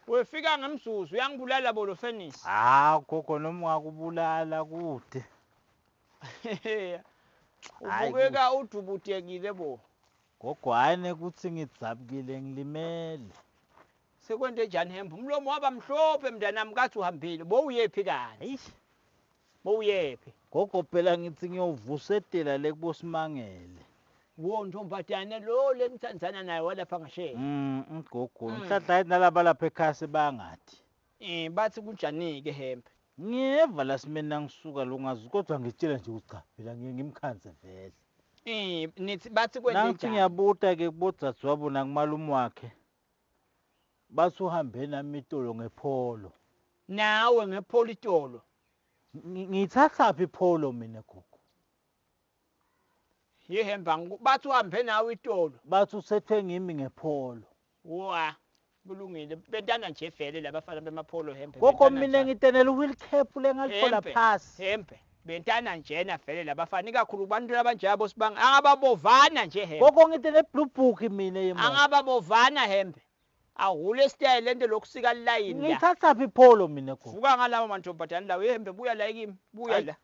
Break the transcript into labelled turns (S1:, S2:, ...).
S1: Wefika ngemzuzu uyangibulala bolo fenisi.
S2: Hawu gogo noma ungakubulala kude. Hhayi,
S1: Ubukeka udubutekile bo.
S2: Gogo hhayi nekuthi ngidzabukile ngilimele.
S1: Sekwente njani hembe? Umlomo waba mhlophe mntanami kathi uhambile. Bowuyephi kanti?
S2: Eish.
S1: Bowuyephi?
S2: Gogo phela ngithi ngiyovusetela le kubosimangele.
S1: Wo ntombazane lo lengithandzana naye walapha ngasheya.
S2: Gogo, nhlanhla yithi nalaba lapha ekhaya sebangathi.
S1: Eh bathi kunjani-ke hembe?
S2: Ngiyeva la simeni nangisuka lo ngazi kodwa ngitshela nje ukuthi cha phela ngiye ngimkhanze vele.
S1: Eh nithi bathi kwente
S2: Nangithi
S1: njani?
S2: ngiyabuta ke kubodzadzewabo nakumalume wakhe. Bathi uhambe nami itolo ngepholo.
S1: Nawe ngepholitolo.
S2: Ngiyithathaphi ipholo mina gogo?
S1: Yehembe bathi uhambe nawe itolo.
S2: Bathi usethwe ngimi ngepholo.
S1: Wa kulungile bentana nje vele labafana bemapholo hembe.
S2: Gogo
S1: bentana
S2: mina
S1: njalo.
S2: ngitenela u-wheel cap lengalithola
S1: Hembe,
S2: phasi.
S1: Hembe bentana njena vele labafana ikakhulu kubantu labanjabo sibanga angababovana nje hembe.
S2: Gogo ngitene blue book mina yemoto.
S1: Angababovana hembe. Ahule style lento lokusika line la.
S2: Ngiyithathaphi ipholo mina gogo?
S1: Vuka ngalawo mantombazane lawo hembe buya la kimi buya
S2: Ayi.
S1: la.